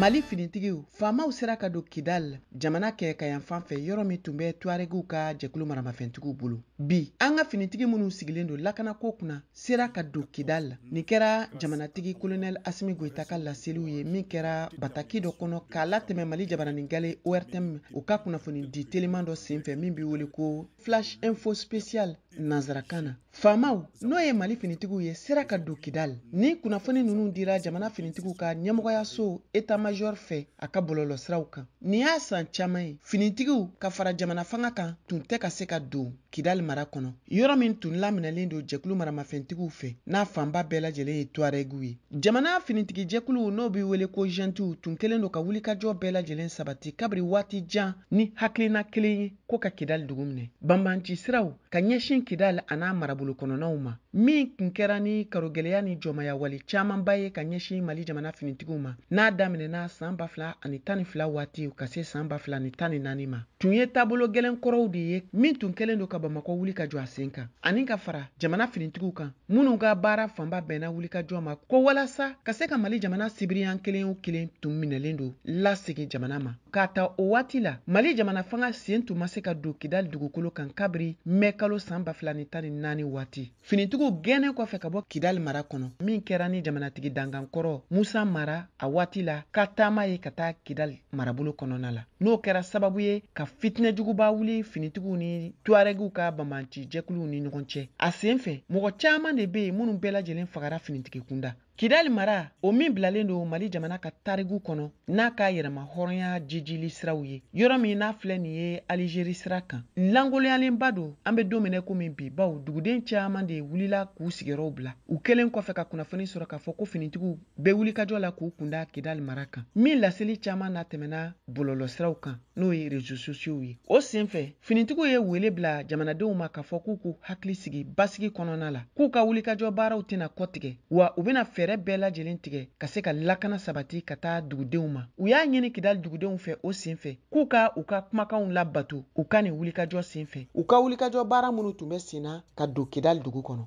Mali finitigiw faamaw sera ka don Kidal jamana kɛɲɛkayanfan fɛ, yɔrɔ min tun bɛ Tuaregiw ka jɛkulu maramafɛntigiw bolo. Bi, an ka finitigi minnu sigilen don lakanako kunna sera ka don Kidal. Nin kɛra jamanatigi Kolonɛli Asimi Goyita ka laseliw ye min kɛra bataki dɔ kɔnɔ k'a latɛmɛ Mali jabaranin gale ORTM o ka kunnafoni di teliman dɔ senfɛ min bɛ wele ko Flash Info Spécial nanzarakan na. Faamaw, n'o ye Mali finitigiw ye, sera ka don Kidal. Ni kunnafoni ninnu dira jamana finitigiw ka ɲɛmɔgɔyaso état-major fɛ a ka bɔlɔlɔsiraw kan. Nin y'a san caman ye finitigiw ka fara jamana fanga kan tun tɛ ka se ka don Kidal mara kɔnɔ, yɔrɔ min tun laminɛlen don jɛkulu maramafɛntigiw fɛ, n'a fanba bɛɛ lajɛlen ye Tuaregiw ye. Jamana finitigijɛkuluw, n'o bɛ wele ko juntew, tun kɛlen don ka wulikajɔ bɛɛ lajɛlen sabati kabiri waati jan ni hakilina kelen ye ko ka Kidal dugu minɛ. Banbanci siraw ka ɲɛsin Kidal a n'a marabolo kɔnɔnaw ma, min tun kɛra ni karogɛlɛya ni jɔnmayawale camanba ye ka ɲɛsin Mali jamana finitigiw ma, n'a daminɛna san 2012 waati ka se san 2014 ma, tun ye taabolo gɛlɛn kɔrɔw de ye min tun kɛlen don ka Bamakɔ wuli ka jɔ a sen kan, ani ka fara jamana finitigiw kan minnu ka baara fanba bɛnna wulikajɔ ma ko walasa ka se ka Mali jamana sibiriyan kelen o kelen tun minɛlen don lasegin jamana ma. K'a ta o waati la, Mali jamana fanga sen tun ma se ka don Kidali dugukolo kan kabiri mɛ kalo san 2014 waati, finitigiw gɛnnen kɔfɛ ka bɔ Kidali mara kɔnɔ, min kɛra ni jamanatigi dangankɔrɔ Musa Mara a waati la ka taama ye ka taa Kidali marabolo kɔnɔna la, n'o kɛra sababu ye ka fitinɛjuguba wuli finitigiw ni Tuaregiw ka banbanci jɛkuluw ni ɲɔgɔn cɛ. A sen fɛ, mɔgɔ caman de bɛ yen minnu bɛɛ lajɛlen fagara finitigi kunda. Kidali mara o min bilalen don Mali jamana ka tariku kɔnɔ n'a ka yɛrɛma hɔrɔnya jijili siraw ye, yɔrɔ min n'a filɛ nin ye Alizeri sira kan, lankoloyalenba don an bɛ don min na komi bi, baw duguden caman de wulila k'u sigiyɔrɔw bila u kɛlen kɔfɛ ka kunnafoni sɔrɔ k'a fɔ ko finitigiw bɛ wulikajɔ la k'u kunda Kidali mara kan, min laseli caman na tɛmɛna bɔlɔlɔsiraw kan, n'o ye réseaux sociaux ye. O senfɛ, finitigiw ye wele bila jamanadenw ma k'a fɔ k'u k'u hakili sigi basigi kɔnɔna la, k'u ka wulikajɔ baaraw tɛna kɔtigɛ, wa u bɛna fɛɛrɛ bɛɛ lajɛlen tigɛ ka se ka lakana sabati ka taa dugudenw ma. U y'a ɲini Kidali dugudenw fɛ o senfɛ k'u ka u ka kumakanw labato u ka nin wulikajɔ senfɛ, u ka wulikajɔ baara minnu tun bɛ sen na ka don Kidali dugu kɔnɔ.